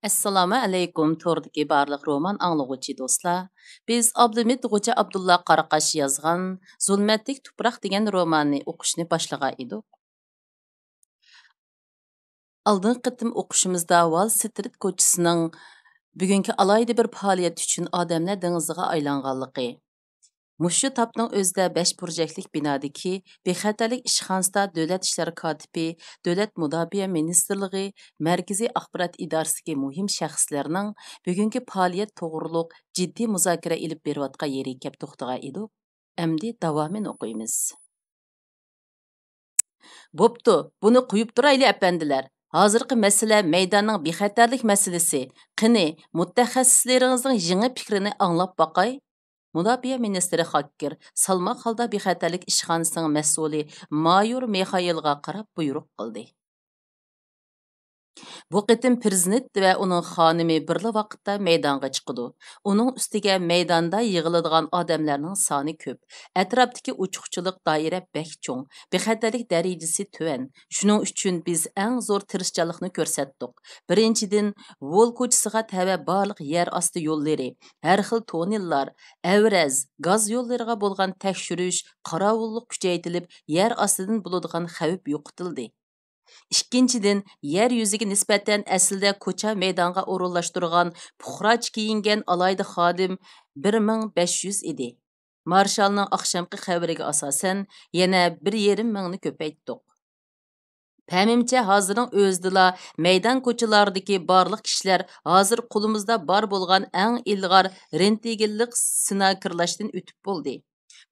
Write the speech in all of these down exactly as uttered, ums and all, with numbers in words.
ئەسسالامۇ ئەلەيكۇم، توردىكى بارلىق رومان ئاڭلىغۇچى دوستلار. بىز ئابلىمىت غوجا ئابدۇللا قاراقاش يازغان زۇلمەتلىك تۇپراق دېگەن روماننى ئوقۇشنى باشلىغان ئىدۇق. ئالدىنقى قېتىم ئوقۇشىمىزدا ۋال سترىت كوچىسىنىڭ بۈگۈنكى ئالاھىدە بىر پائالىيەت ئۈچۈن ئادەملەر دېڭىزىغا ئايلانغانلىقى، مۇشۇ تاپنىڭ ئۆزىدە بەش بۇرجەكلىك بىنادىكى بىخەتەرلىك ئىشخانىسىدا دۆلەت ئىشلار كاتىپى، دۆلەت مۇداپىئە مىنىستىرلىقى، مەركىزىي ئاخبارات ئىدارىسىدىكى مۇھىم شەخسلەرنىڭ بۈگۈنكى پائالىيەت توغرۇلۇق جىددىي مۇزاكىرە ئېلىپ بېرىۋاتقان يېرىگە كەپ توختىغان ئىدۇق. ئەمدى داۋامىنى ئوقۇيمىز. بوپتۇ، بۇنى قويۇپ تۇرايلى، ئەپەندىلەر. ھازىرقى مەسىلە مەيداننىڭ بىخەتەرلىك مەسىلىسى. قېنى، مۇتەخەسسىسلىرىڭىزنىڭ يېڭى پىكرىنى ئاڭلاپ باقاي. مۇداپىئە مىنىستىرى خاككېر سالماق ھالدا بىخەتەرلىك ئىشخانىسىنىڭ مەسئۇلى مايور مىخائىلغا قاراپ بۇيرۇق قىلدى. بۇ قېتىم پىرېزىدېنت ۋە ئۇنىڭ خانىمى بىرلا ۋاقىتتا مەيدانغا چىقىدۇ. ئۇنىڭ ئۈستىگە مەيداندا يىغىلىدىغان ئادەملەرنىڭ سانى كۆپ. ئەتراپتىكى ئوچۇقچىلىق دائىرە بەك چوڭ. بىخەتەرلىك دەرىجىسى تۆۋەن. شۇنىڭ ئۈچۈن بىز ئەڭ زور تىرىشچانلىقنى كۆرسەتتۇق. بىرىنچىدىن، ۋول كوچىسىغا تەۋە بارلىق يەر ئاستى يوللىرى، ھەر خىل توننېللار، ئەۋرەز، گاز يوللىرىغا بولغان تەكشۈرۈش، قاراۋۇللۇق كۈچەيتىلىپ، يەر ئاستىدىن بولىدىغان خەۋپ يوقىتىلدى. ئىككىنچىدىن، يەر يۈزىگە نىسبەتەن ئەسلىدە كوچا مەيدانغا ئورۇنلاشتۇرغان پۇقراچە كىيىنگەن ئالاھىدە خادىم بىر مىڭ بەش يۈز ئىدى. مارشالنىڭ ئاخشامقى خەۋىرىگە ئاساسەن، يەنە بىر يېرىم مىڭنى كۆپەيتتۇق. پەمىمچە، ھازىرنىڭ ئۆزىدىلا مەيدان كوچىلاردىكى بارلىق كىشىلەر ھازىر قولىمىزدا بار بولغان ئەڭ ئىلغار رېنتگېنلىق سنايپېرلاشتىن ئۆتۈپ بولدى.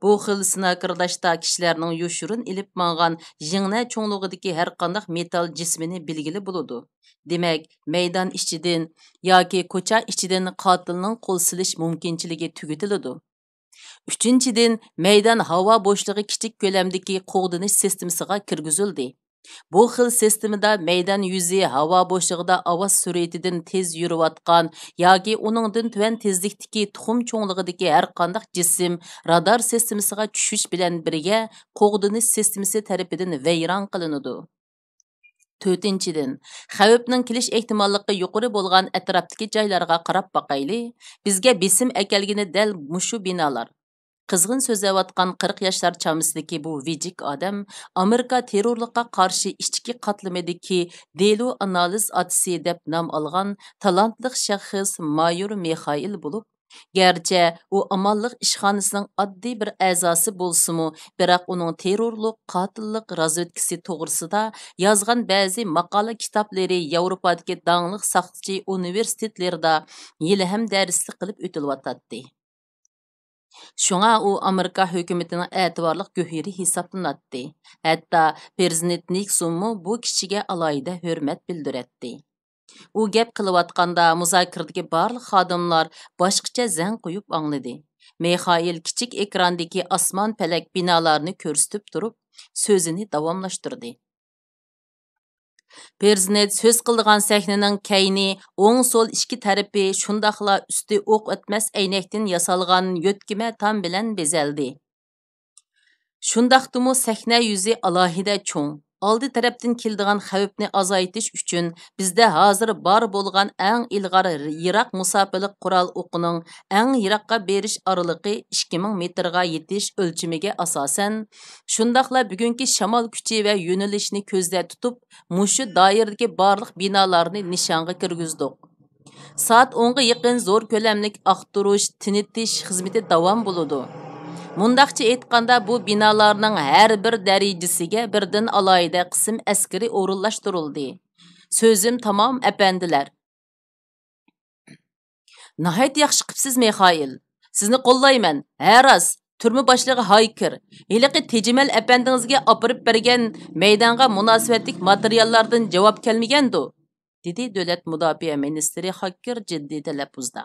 بۇ خىل سنايپېرلاشتا كىشىلەرنىڭ يوشۇرۇن ئېلىپ ماڭغان يىڭنە چوڭلۇقىدىكى ھەرقانداق مېتال جىسمىنى بىلگىلى بولىدۇ. دېمەك، مەيدان ئىچىدىن ياكى كوچا ئىچىدىن قاتىلنىڭ قول سېلىش مۇمكىنچىلىكى تۈگىتىلىدۇ. ئۈچىنچىدىن، مەيدان ھاۋا بوشلۇقى كىچىك كۆلەمدىكى قوغدىنىش سىستېمىسىغا كىرگۈزۈلدى. بۇ خىل سىستېمىدا مەيدان يۈزى ھاۋا بوشلۇقىدا ئاۋاز سۈرئىتىدىن تېز يۈرۈۋاتقان ياكى ئۇنىڭدىن تۆۋەن تېزلىكتىكى تۇخۇم چوڭلۇقىدىكى ھەرقانداق جىسىم رادار سىستېمىسىغا چۈشۈش بىلەن بىرگە قوغدىنىش سىستېمىسى تەرىپىدىن ۋەيران قىلىنىدۇ. تۆتىنچىدىن، خەۋپنىڭ كېلىش ئېھتىماللىقى يۇقىرى بولغان ئەتراپتىكى جايلارغا قاراپ باقايلى. بىزگە بېسىم ئەكەلگىنى دەل مۇشۇ بىنالار. قىزغىن سۆزلەۋاتقان قىرىق ياشلار چامىسىدىكى بۇ ۋىجىك ئادەم ئامېرىكا تېررورلۇققا قارشى ئىچكى قاتلىمىدىكى دېلو ئانالىز ئاتىسى دەپ نام ئالغان تالانتلىق شەخس مايور مىخائىل بولۇپ، گەرچە ئۇ ئامانلىق ئىشخانىسىنىڭ ئاددىي بىر ئەزاسى بولسىمۇ، بىراق ئۇنىڭ تېررورلۇق، قاتىللىق رازۋېدكىسى توغرىسىدا يازغان بەزى ماقالە كىتابلىرى ياۋروپادىكى داڭلىق ساقچى ئۇنىۋېرسىتېتلىرىدا ھېلىھەم دەرسلىك قىلىپ ئۆتۈلۈۋاتاتتى. شۇڭا ئۇ ئامېرىكا ھۆكۈمىتىنىڭ ئەتىۋارلىق گۆھىرى ھېسابلىناتتى. ھەتتا پىرېزىدېنت نىكسونمۇ بۇ كىشىگە ئالاھىدە ھۆرمەت بىلدۈرەتتى. ئۇ گەپ قىلىۋاتقاندا، مۇزاكىرىدىكى بارلىق خادىملار باشقىچە زەڭ قويۇپ ئاڭلىدى. مىخائىل كىچىك ئېكراندىكى ئاسمان پەلەك بىنالارنى كۆرسىتىپ تۇرۇپ، سۆزىنى داۋاملاشتۇردى. پىرېزىدېنت سۆز قىلىدىغان سەھنىنىڭ كەينى ئوڭ، سول ئىككى تەرىپى، شۇنداقلا ئۈستى ئوق ئۆتمەس ئەينەكتىن ياسالغان يۆتكىمە تام بىلەن بېزەلدى. شۇنداقتىمۇ سەھنە يۈزى ئالاھىدە چوڭ. ئالدى تەرەپتىن كېلىدىغان خەۋپنى ئازايتىش ئۈچۈن، بىزدە ھازىر بار بولغان ئەڭ ئىلغار يىراق مۇساپىلىق قورال ئوقىنىڭ ئەڭ يىراققا بېرىش ئارىلىقى ئىككى مىڭ مېتىرغا يېتىش ئۆلچىمىگە ئاساسەن، شۇنداقلا بۈگۈنكى شامال كۈچى ۋە يۆنىلىشىنى كۆزدە تۇتۇپ، مۇشۇ دائىرىدىكى بارلىق بىنالارنى نىشانغا كىرگۈزدۇق. سائەت ئونغا يېقىن زور كۆلەملىك ئاختۇرۇش، تىنىتىش خىزمىتى داۋام بولىدۇ. مۇنداقچە ئېيتقاندا، بۇ بىنالارنىڭ ھەر بىر دەرىجىسىگە بىردىن ئالاھىدە قىسىم ئەسكىرى ئورۇنلاشتۇرۇلدى. سۆزۈم تامام، ئەپەندىلەر. ناھايىتى ياخشى قىپسىز، مىخائىل. سىزنى قوللايمەن. ھە، راست، تۈرمە باشلىقى ھايكېر، ھېلىقى تېجىمەل ئەپەندىڭىزگە ئاپىرىپ بەرگەن مەيدانغا مۇناسىۋەتلىك ماتېرىياللاردىن جاۋاب كەلمىگەندۇ؟ دېدى دۆلەت مۇداپىئە مىنىستىرى خاككېر جىددىي تەلەپپۇزدا.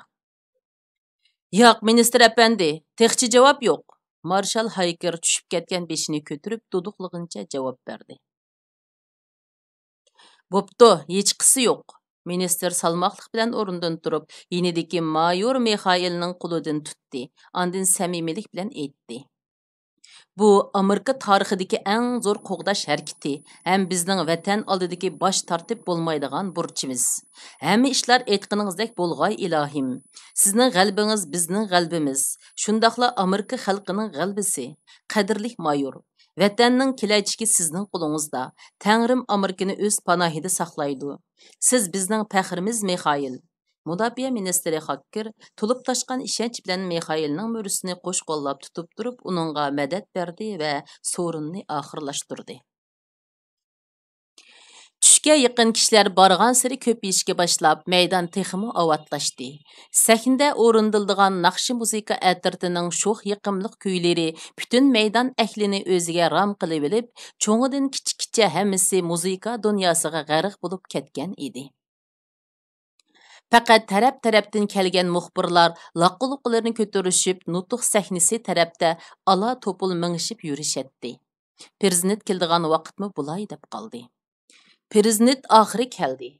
ياق، مىنىستىر ئەپەندى، تېخىچە جاۋاب يوق. مارشال خاككېر چۈشۈپ كەتكەن بېشىنى كۆتۈرۈپ، دۇدۇقلىغىنىچە جاۋاب بەردى. بوپتۇ، ھېچقىسى يوق. مىنىستىر سالماقلىق بىلەن ئورنىدىن تۇرۇپ، يېنىدىكى مايور مىخائىلنىڭ قولىدىن تۇتتى، ئاندىن سەمىمىيلىك بىلەن ئېيتتى. بۇ ئامېرىكا تارىخىدىكى ئەڭ زور قوغداش ھەرىكىتى ھەم بىزنىڭ ۋەتەن ئالدىدىكى باش تارتىپ بولمايدىغان بۇرچىمىز. ھەممە ئىشلار ئېيتقىنىڭىزدەك بولغاي، ئىلاھىم. سىزنىڭ غەلىبىڭىز بىزنىڭ غەلىبىمىز، شۇنداقلا ئامېرىكا خەلقىنىڭ غەلىبىسى. قەدىرلىك مايور، ۋەتەننىڭ كېلەچىكى سىزنىڭ قولىڭىزدا. تەڭرىم ئامېرىكىنى ئۆز پاناھىدا ساقلايدۇ. سىز بىزنىڭ پەخرىمىز، مىخائىل. مۇداپىئە مىنىستىرى خاككېر تولۇپ تاشقان ئىشەنچ بىلەن مىخائىلنىڭ مۈرىسىنى قوش قوللاپ تۇتۇپ تۇرۇپ، ئۇنىڭغا مەدەت بەردى ۋە سورۇننى ئاخىرلاشتۇردى. چۈشكە يېقىن كىشىلەر بارغانسېرى كۆپىيىشكە باشلاپ، مەيدان تېخىمۇ ئاۋاتلاشتى. سەھنىدە ئورۇندىلىدىغان ناخشا مۇزىكا ئەترىتىنىڭ شوخ يېقىملىق كۈيلىرى پۈتۈن مەيدان ئەھلىنى ئۆزىگە رام قىلىۋېلىپ، چوڭىدىن كىچىككىچە ھەممىسى مۇزىكا دۇنياسىغا غەرق بولۇپ كەتكەن ئىدى. پەقەت تەرەپ-تەرەپتىن كەلگەن مۇخبىرلار لاققا-لۇققىلىرىنى كۆتۈرۈشۈپ، نۇتۇق سەھنىسى تەرەپتە ئالا-توپۇل مېڭىشىپ يۈرۈشەتتى. پىرېزىدېنت كېلىدىغان ۋاقىتمۇ بۇلاي دەپ قالدى. پىرېزىدېنت ئاخىرى كەلدى.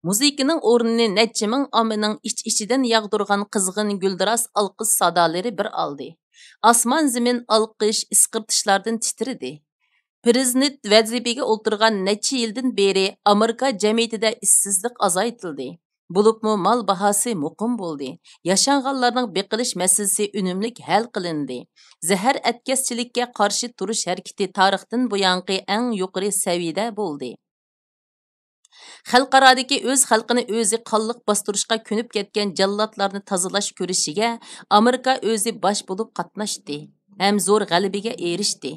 مۇزىكىنىڭ ئورنىنى نەچچە مىڭ ئاممىنىڭ ئىچ-ئىچىدىن ياغدۇرغان قىزغىن گۈلدۈراس ئالقىش سادالىرى بىر ئالدى. ئاسمان-زېمىن ئالقىش، ئىسقىرتىشلاردىن تىترىدى. پىرېزىدېنت ۋەزىپىگە ئولتۇرغان نەچچە يىلدىن بېرى ئامېرىكا جەمئىيىتىدە ئىشسىزلىق ئازايتىلدى. بولۇپمۇ مال باھاسى مۇقىم بولدى. ياشانغانلارنىڭ بېقىلىش مەسىلىسى ئۈنۈملۈك ھەل قىلىندى. زەھەر ئەتكەسچىلىككە قارشى تۇرۇش ھەرىكىتى تارىختىن بۇيانقى ئەڭ يۇقىرى سەۋىيەدە بولدى. خەلقئارادىكى ئۆز خەلقىنى ئۆزى قانلىق باستۇرۇشقا كۆنۈپ كەتكەن جاللاتلارنى تازىلاش كۈرىشىگە ئامېرىكا ئۆزى باش بولۇپ قاتناشتى ھەم زور غەلىبىگە ئېرىشتى.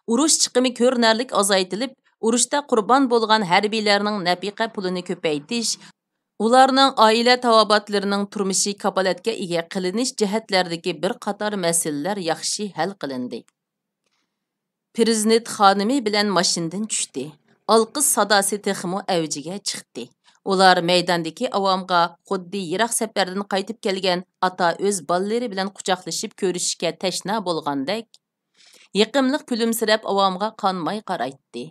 ئۇرۇش چىقىمى كۆرۈنەرلىك ئازايتىلىپ، ئۇرۇشتا قۇربان بولغان ھەربىيلەرنىڭ نەپىقە پۇلىنى كۆپەيتىش، ئۇلارنىڭ ئائىلە تاۋابىئاتلىرىنىڭ تۇرمۇشى كاپالەتكە ئىگە قىلىنىش جەھەتلەردىكى بىر قاتار مەسىلىلەر ياخشى ھەل قىلىندى. پىرېزىدېنت خانىمى بىلەن ماشىنىدىن چۈشتى. ئالقىش ساداسى تېخىمۇ ئەۋجىگە چىقتى. ئۇلار مەيداندىكى ئاۋامغا خۇددى يىراق سەپەردىن قايتىپ كەلگەن ئاتا ئۆز بالىلىرى بىلەن قۇچاقلىشىپ كۆرۈشۈشكە تەشنا بولغاندەك، يېقىملىق كۈلۈمسىرەپ ئاۋامغا قانماي قارايتتى.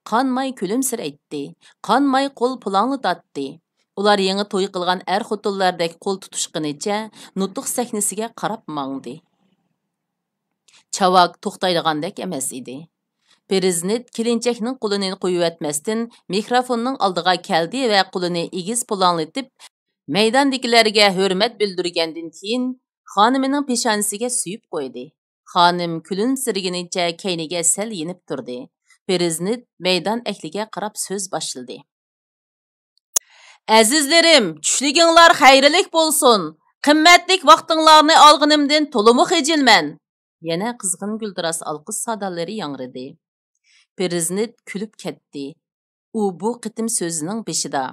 قانماي كۈلۈمسىرەيتتى. قانماي قول پۇلاڭلىتاتتى. ئۇلار يېڭى توي قىلغان ئەر-خوتۇنلاردەك قول تۇتۇشقىنىچە نۇتۇق سەھنىسىگە قاراپ ماڭدى. چاۋاك توختايدىغاندەك ئەمەس ئىدى. پىرېزىدېنت كېلىنچەكنىڭ قولىنى قويۇۋەتمەستىن، مىكروفوننىڭ ئالدىغا كەلدى ۋە قولىنى ئېگىز پۇلاڭلىتىپ، مەيداندىكىلەرگە ھۆرمەت بىلدۈرگەندىن كېيىن، خانىمىنىڭ پېشانىسىگە سۆيۈپ قويدى. خانىم كۈلۈمسىرىگىنىچە كەينىگە سەل يېنىپ تۇردى. پىرېزىدېنت مەيدان ئەھلىگە قاراپ سۆز باشلىدى. ئەزىزلىرىم، چۈشلۈكۈڭلار خەيرلىك بولسۇن! قىممەتلىك ۋاقتىڭلارنى ئالغىنىمدىن تولىمۇ خىجىلمەن! يەنە قىزغىن گۈلدۈراس ئالقىش سادالىرى ياڭرىدى. پىرېزىدېنت كۈلۈپ كەتتى. ئۇ بۇ قېتىم سۆزىنىڭ بېشىدا،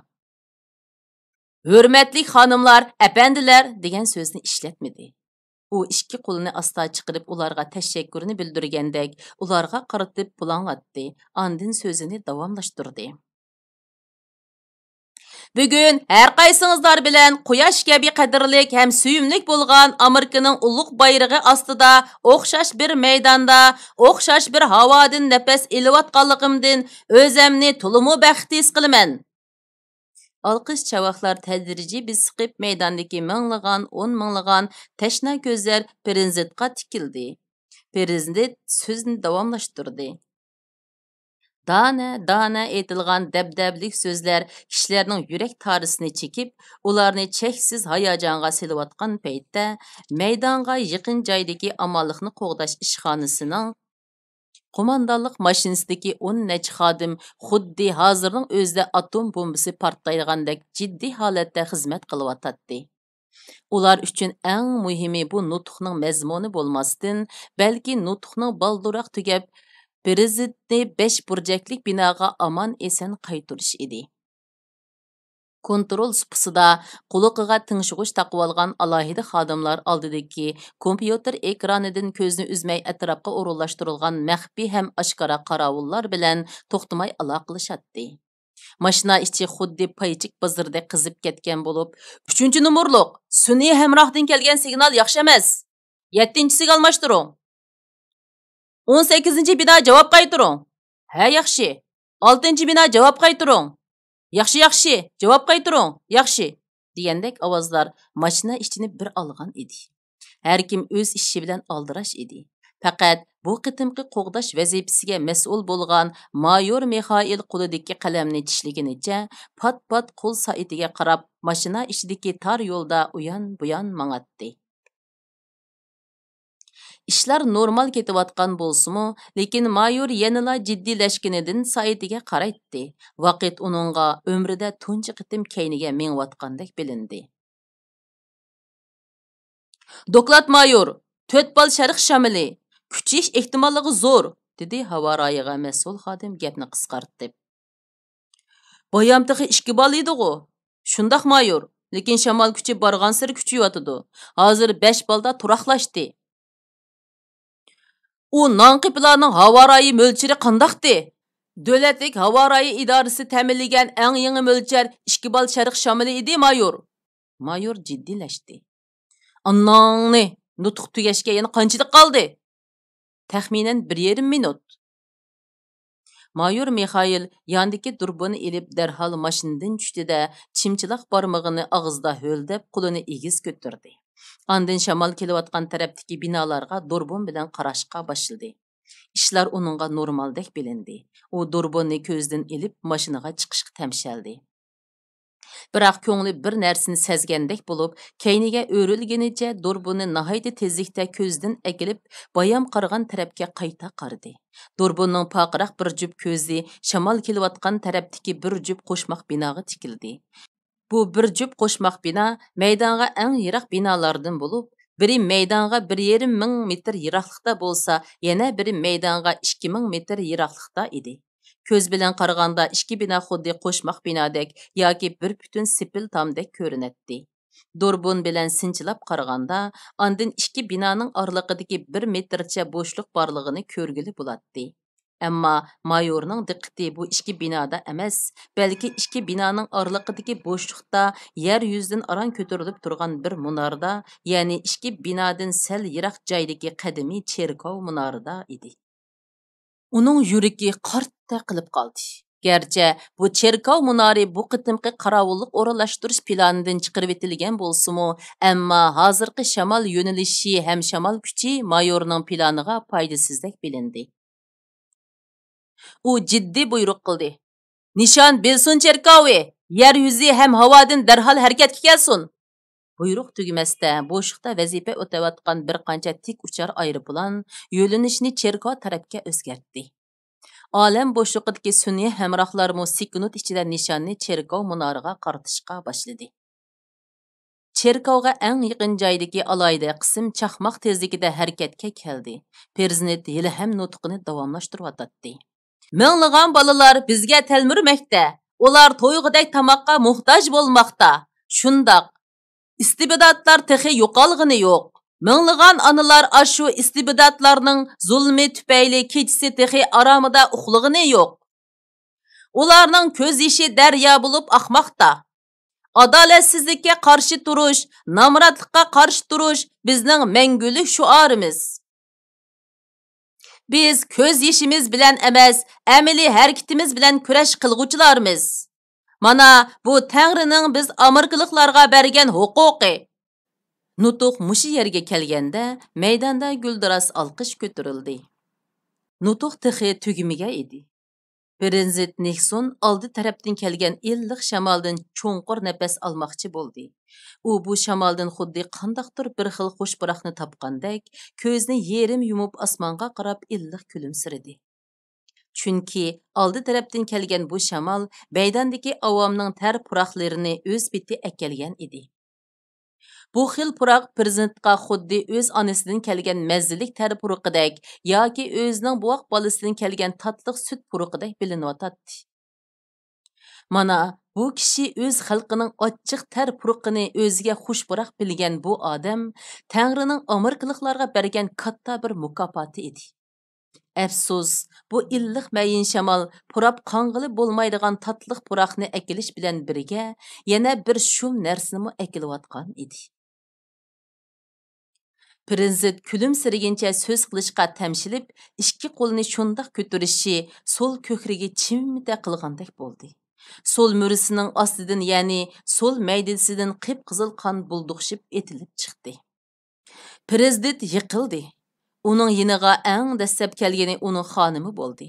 ھۆرمەتلىك خانىملار، ئەپەندىلەر دېگەن سۆزنى ئىشلەتمىدى. ئۇ ئىككى قولىنى ئاستا چىقىرىپ، ئۇلارغا تەشەككۈرىنى بىلدۈرگەندەك، ئۇلارغا قارىتىپ پۇلاڭلاتتى، ئاندىن سۆزىنى داۋاملاشتۇردى. بۈگۈن ھەر قايسىڭىزلار بىلەن قۇياش كەبى قەدىرلىك ھەم سۆيۈملۈك بولغان ئامېرىكىنىڭ ئۇلۇغ بايرىقى ئاستىدا ئوخشاش بىر مەيداندا، ئوخشاش بىر ھاۋادىن نەپەس ئېلىۋاتقانلىقىمدىن ئۆزەمنى تولىمۇ بەختلىك ھېس قىلىمەن. ئالقىش چاۋاكلار تەدرىجىي بېسىقىپ، مەيداندىكى مىڭلىغان، ئون مىڭلىغان تەشنا كۆزلەر پىرېزىدېنتقا تىكىلدى. پىرېزىدېنت سۆزىنى داۋاملاشتۇردى. دانە، دانە ئېيتىلغان دەبدەبىلىك سۆزلەر كىشىلەرنىڭ يۈرەك تارىسىنى چېكىپ، ئۇلارنى چەكسىز ھاياجانغا سېلىۋاتقان پەيتتە، مەيدانغا يېقىن جايدىكى ئامانلىقنى قوغداش ئىشخانىسىنىڭ قوماندانلىق ماشىنىسىدىكى ئون نەچچە خادىم خۇددى ھازىرنىڭ ئۆزىدە ئاتوم بومبىسى پارتلايدىغاندەك جىددىي ھالەتتە خىزمەت قىلىۋاتاتتى. ئۇلار ئۈچۈن ئەڭ مۇھىمى بۇ نۇتۇقنىڭ مەزمۇنى بولماستىن، بەلكى نۇتۇقنىڭ بالدۇرراق تۈگەپ، پىرېزىدېنتنى بەش بۇرجەكلىك بىناغا ئامان-ئېسەن قايتۇرۇش ئىدى. كونترول سۇپىسىدا قۇلىقىغا تىڭشىغۇچ تاقىۋالغان ئالاھىدە خادىملار ئالدىدىكى كومپيۇتېر ئېكرانىدىن كۆزىنى ئۈزمەي ئەتراپقا ئورۇنلاشتۇرۇلغان مەخپىي ھەم ئاشكارا قاراۋۇللار بىلەن توختىماي ئالاقىلىشاتتى. ماشىنا ئىچى خۇددى پايچىك بازىرىدەك قىزىپ كەتكەن بولۇپ، ئۈچىنچى نومۇرلۇق، سۈنئىي ھەمراھتىن كەلگەن سىگنال ياخشى ئەمەس. يەتتىنچىسىگە ئالماشتۇرۇڭ. ئون سەككىزىنچى بىنا جاۋاب قايتۇرۇڭ. ھە، ياخشى. ئالتىنچى بىنا جاۋاب قايتۇرۇڭ. ياخشى، ياخشى، جاۋاب قايتۇرۇڭ. ياخشى، دېگەندەك ئاۋازلار ماشىنا ئىچىنى بىر ئالغان ئىدى. ھەركىم ئۆز ئىشى بىلەن ئالدىراش ئىدى. پەقەت بۇ قېتىمقى قوغداش ۋەزىپىسىگە مەسئۇل بولغان مايور مىخائىل قولىدىكى قەلەمنى چىشلىگىنىچە پات-پات قول سائىتىگە قاراپ، ماشىنا ئىچىدىكى تار يولدا ئۇيان-بۇيان ماڭاتتى. ئىشلار نورمال كېتىۋاتقان بولسىمۇ، لېكىن مايور يەنىلا جىددىيلەشكىنىدىن سائىتىگە قارايتتى. ۋاقىت ئۇنىڭغا ئۆمرىدە تۇنجى قېتىم كەينىگە مېڭىۋاتقاندەك بىلىندى. «دوكلات، مايور! تۆت بال شەرق شامىلى! كۈچىيىش ئېھتىماللىقى زور!» دېدى ھاۋا رايىغا مەسئۇل خادىم گەپنى قىسقارتىپ. «بايام تېخى ئىككى بال ئىدىغۇ؟» «شۇنداق، مايور، لېكىن شامال كۈچى بارغانسېرى كۈچىيىۋاتىدۇ. ھازىر بەش بالدا تۇراقلاشتى.» «ئۇ ناڭقى پىلانىڭ ھاۋا رايى مۆلچىرى قانداقتى؟» «دۆلەتلىك ھاۋا رايى ئىدارىسى تەمىنلىگەن ئەڭ يېڭى مۆلچەر ئىككى بال شەرق شامىلى ئىدى، مايور.» مايور جىددىيلەشتى. «ئاناڭنى، نۇتۇق تۈگەشكە يەنە قانچىلىك قالدى؟» «تەخمىنەن بىر يېرىم مىنۇت.» مايور مىخائىل ياندىكى دۇربۇننى ئېلىپ، دەرھال ماشىنىدىن چۈشتى-دە، چىمچىلاق بارمىقىنى ئاغزىدا ھۆلدەپ، قولىنى ئېگىز كۆتۈردى. ئاندىن شامال كېلىۋاتقان تەرەپتىكى بىنالارغا دۇربۇن بىلەن قاراشقا باشلىدى. ئىشلار ئۇنىڭغا نورمالدەك بىلىندى. ئۇ دۇربۇننى كۆزىدىن ئېلىپ، ماشىنىغا چىقىشقا تەمشەلدى. بىراق كۆڭلى بىر نەرسىنى سەزگەندەك بولۇپ، كەينىگە ئۆرۈلگىنىچە دۇربۇننى ناھايىتى تېزلىكتە كۆزىدىن ئەكېلىپ، بايام قارىغان تەرەپكە قايتا قارىدى. دۇربۇننىڭ پارقىراق بىر جۈپ كۆزى شامال كېلىۋاتقان تەرەپتىكى بىر جۈپ قوشماق بىناغا تىكىلدى. بۇ بىر جۈپ قوشماق بىنا مەيدانغا ئەڭ يىراق بىنالاردىن بولۇپ، بىرى مەيدانغا بىر يېرىم مىڭ مېتىر يىراقلىقتا بولسا، يەنە بىرى مەيدانغا ئىككى مىڭ مېتىر يىراقلىقتا ئىدى. كۆز بىلەن قارىغاندا ئىككى بىنا خۇددى قوشماق بىنادەك ياكى بىر پۈتۈن سېپىل تامدەك كۆرۈنەتتى. دۇربۇن بىلەن سىنچىلاپ قارىغاندا، ئاندىن ئىككى بىنانىڭ ئارىلىقىدىكى بىر مېتىرچە بوشلۇق بارلىقىنى كۆرگىلى بولاتتى. ئەمما مايورنىڭ دىققىتى بۇ ئىككى بىنادا ئەمەس، بەلكى ئىككى بىنانىڭ ئارىلىقىدىكى بوشلۇقتا يەر يۈزىدىن ئاران كۆتۈرۈلۈپ تۇرغان بىر مۇناردا، يەنى ئىككى بىنادىن سەل يىراق جايدىكى قەدىمىي چېركاۋ مۇنارىدا ئىدى. ئۇنىڭ يۈرىكى قارتتەك قىلىپ قالدى. گەرچە بۇ چېركاۋ مۇنارى بۇ قېتىمقى قاراۋۇللۇق ئورۇنلاشتۇرۇش پىلانىدىن چىقىرىۋېتىلگەن بولسىمۇ، ئەمما ھازىرقى شامال يۆنىلىشى ھەم شامال كۈچى مايورنىڭ پىلانىغا پايدىسىزدەك بىلىندى. ئۇ جىددىي بۇيرۇق قىلدى. «نىشان بىلسۇن چېركاۋى! يەر يۈزى ھەم ھاۋادىن دەرھال ھەرىكەتكە كەلسۇن!» بۇيرۇق تۈگىمەستە، بوشلۇقتا ۋەزىپە ئۆتەۋاتقان بىر قانچە تىك ئۇچار ئايروپىلان يۆنىلىشىنى چېركاۋ تەرەپكە ئۆزگەرتتى. ئالەم بوشلۇقىدىكى سۈنئىي ھەمراھلارمۇ سېكۇنت ئىچىدە نىشاننى چېركاۋ مۇنارىغا قارىتىشقا باشلىدى. چېركاۋغا ئەڭ يېقىن جايدىكى ئالاھىدە قىسىم چاقماق تېزلىكىدە ھەرىكەتكە كەلدى. پىرېزىدېنت ھېلىھەم نۇتقىنى داۋاملاشتۇرۇۋاتاتتى. «مىڭلىغان بالىلار بىزگە تەلمۈرمەكتە. ئۇلار تويغۇدەك تاماققا موھتاج بولماقتا. شۇنداق، ئىستىبداتلار تېخى يوقالغىنى يوق. مىڭلىغان ئانىلار ئاشۇ ئىستىبداتلارنىڭ زۇلمى تۈپەيلى كېچىسى تېخى ئارامىدا ئۇخلىغىنى يوق. ئۇلارنىڭ كۆز يېشى دەريا بولۇپ ئاقماقتا. ئادالەتسىزلىككە قارشى تۇرۇش، نامراتلىققا قارشى تۇرۇش بىزنىڭ مەڭگۈلۈك شوئارىمىز. بىز كۆز يېشىمىز بىلەن ئەمەس، ئەمەلىي ھەرىكىتىمىز بىلەن كۈرەش قىلغۇچىلارمىز. مانا، بۇ تەڭرىنىڭ بىز ئامېرىكىلىقلارغا بەرگەن ھوقۇقى.» نۇتۇق مۇشۇ يەرگە كەلگەندە، مەيداندا گۈلدۈراس ئالقىش كۆتۈرۈلدى. نۇتۇق تېخى تۈگىمىگەن ئىدى. پىرېزىدېنت نىكسون ئالدى تەرەپتىن كەلگەن ئىللىق شامالدىن چوڭقۇر نەپەس ئالماقچى بولدى. ئۇ بۇ شامالدىن خۇددى قانداقتۇر بىر خىل خۇش پۇراقنى تاپقاندەك، كۆزىنى يېرىم يۇمۇپ ئاسمانغا قاراپ ئىللىق كۈلۈمسىرىدى. چۈنكى ئالدى تەرەپتىن كەلگەن بۇ شامال مەيداندىكى ئاۋامنىڭ تەر پۇراقلىرىنى ئۆز پېتى ئەكەلگەن ئىدى. بۇ خىل پۇراق پىرېزىدېنتقا خۇددى ئۆز ئانىسىدىن كەلگەن مەززىلىك تەر پۇرىقىدەك ياكى ئۆزىنىڭ بوۋاق بالىسىدىن كەلگەن تاتلىق سۈت پۇرىقىدەك بىلىنىۋاتاتتى. مانا، بۇ كىشى ئۆز خەلقىنىڭ ئاچچىق تەر پۇرىقىنى ئۆزىگە خۇش پۇراق بىلگەن بۇ ئادەم تەڭرىنىڭ ئامېرىكىلىقلارغا بەرگەن كاتتا بىر مۇكاپاتى ئىدى. ئەپسۇس، بۇ ئىللىق مەيىن شامال پۇراپ قانغىلى بولمايدىغان تاتلىق پۇراقنى ئەكېلىش بىلەن بىرگە، يەنە بىر شۇم نەرسىنىمۇ ئەكېلىۋاتقان ئىدى. پىرېزىدېنت كۈلۈمسىرىگىنچە سۆز قىلىشقا تەمشىلىپ، ئىككى قولىنى شۇنداق كۆتۈرۈشى سول كۆكرىكى چىمتە قىلغاندەك بولدى. سول مۈرىسىنىڭ ئاستىدىن، يەنى سول مەيدىسىدىن قىپقىزىل قان بۇلدۇقشىپ ئېتىلىپ چىقتى. پىرېزىدېنت يىقىلدى. ئۇنىڭ يېنىغا ئەڭ دەسلەپ كەلگىنى ئۇنىڭ خانىمى بولدى.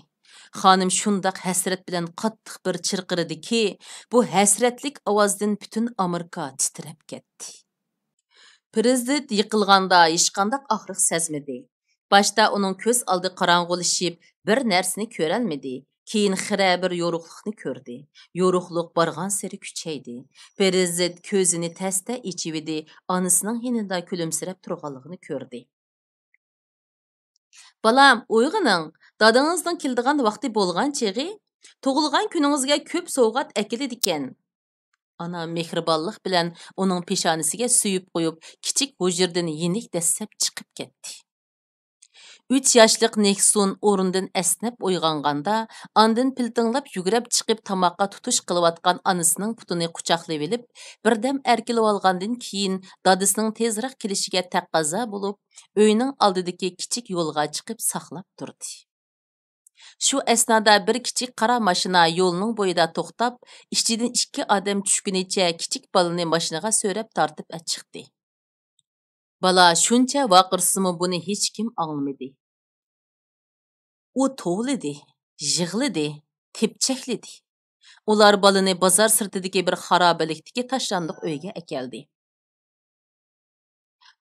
خانىم شۇنداق ھەسرەت بىلەن قاتتىق بىر چىرقىرىدىكى، بۇ ھەسرەتلىك ئاۋازدىن پۈتۈن ئامېرىكا تىترەپ كەتتى. پىرېزىدېنت يىقىلغاندا ھېچقانداق ئاغرىق سەزمىدى. باشتا ئۇنىڭ كۆز ئالدى قاراڭغۇلىشىپ، بىر نەرسىنى كۆرەلمىدى. كېيىن خىرە بىر يورۇقلۇقنى كۆردى. يورۇقلۇق بارغانسېرى كۈچەيدى. پىرېزىدېنت كۆزىنى تەستە ئېچىۋىدى، ئانىسىنىڭ يېنىدا كۈلۈمسىرەپ تۇرغانلىقىنى كۆردى. «بالام، ئويغىنىڭ، دادىڭىزنىڭ كېلىدىغان ۋاقتى بولغان چېغى، تۇغۇلغان كۈنىڭىزگە كۆپ سوۋغات ئەكېلىدىكەن.» ئانا مېھرىبانلىق بىلەن ئۇنىڭ پېشانىسىگە سۆيۈپ قويۇپ، كىچىك ھۇجرىدىن يېنىك دەسسەپ چىقىپ كەتتى. ئۈچ ياشلىق نېكسون ئورنىدىن ئەسنەپ ئويغانغاندا، ئاندىن پىلتىڭلاپ يۈگۈرۈپ چىقىپ، تاماققا تۇتۇش قىلىۋاتقان ئانىسىنىڭ پۇتىنى قۇچاقلىۋېلىپ، بىردەم ئەركىلىۋالغاندىن كېيىن، دادىسىنىڭ تېزراق كېلىشىگە تەقەززا بولۇپ، ئۆينىڭ ئالدىدىكى كىچىك يولغا چىقىپ ساقلاپ تۇردى. شۇ ئەسنادا بىر كىچىك قارا ماشىنا يولنىڭ بويىدا توختاپ، ئىچىدىن ئىككى ئادەم چۈشكىنىچە كىچىك بالىنى ماشىنىغا سۆرەپ تارتىپ ئەچىقتى. بالا شۇنچە ۋارقىرىسىمۇ بۇنى ھېچكىم ئاڭلىمىدى. ئۇ توۋلىدى، يىغلىدى، تېپچەكلىدى. ئۇلار بالىنى بازار سىرتىدىكى بىر خارابىلىكتىكى تاشلاندۇق ئۆيگە ئەكەلدى.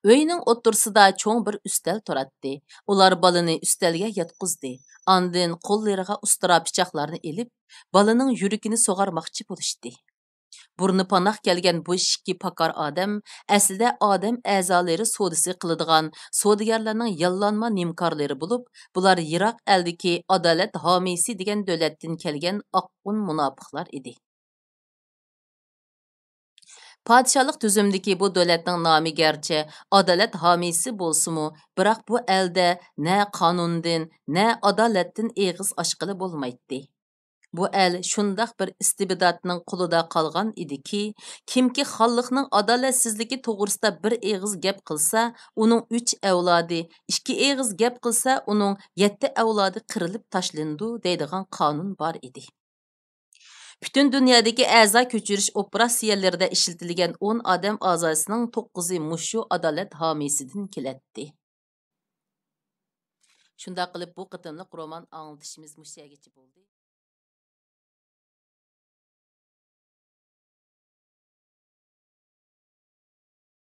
ئۆينىڭ ئوتتۇرىسىدا چوڭ بىر ئۈستەل تۇراتتى. ئۇلار بالىنى ئۈستەلگە ياتقۇزدى. ئاندىن قوللىرىغا ئۇستىرا پىچاقلارنى ئېلىپ، بالىنىڭ يۈرىكىنى سۇغارماقچى بولۇشتى. بۇرنى پاناق كەلگەن بۇ ئىككى پاكار ئادەم ئەسلىدە ئادەم ئەزالىرى سودىسى قىلىدىغان سودىگەرلەرنىڭ ياللانما نىمكارلىرى بولۇپ، بۇلار يىراق ئەلدىكى ئادالەت ھامىيسى دېگەن دۆلەتتىن كەلگەن ئاققۇن مۇناپىقلار ئىدى. پادىشاھلىق تۈزۈمدىكى بۇ دۆلەتنىڭ نامى گەرچە ئادالەت ھامىيسى بولسىمۇ، بىراق بۇ ئەلدە نە قانۇندىن، نە ئادالەتتىن ئېغىز ئاچقىلى بولمايتتى. بۇ ئەل شۇنداق بىر ئىستىبداتنىڭ قولىدا قالغان ئىدىكى، كىمكى خانلىقنىڭ ئادالەتسىزلىكى توغرىسىدا بىر ئېغىز گەپ قىلسا، ئۇنىڭ ئۈچ ئەۋلادى، ئىككى ئېغىز گەپ قىلسا، ئۇنىڭ يەتتە ئەۋلادى قىرىلىپ تاشلىنىدۇ دەيدىغان قانۇن بار ئىدى. پۈتۈن دۇنيادىكى ئەزا كۆچۈرۈش ئوپېراتسىيەلىرىدە ئىشلىتىلگەن ئون ئادەم ئەزاسىنىڭ توققۇزى مۇشۇ ئادالەت ھامىيسىدىن كېلەتتى. شۇنداق قىلىپ، بۇ قېتىملىق رومان ئاڭلىتىشىمىز مۇشۇ يەرگىچە بولدى.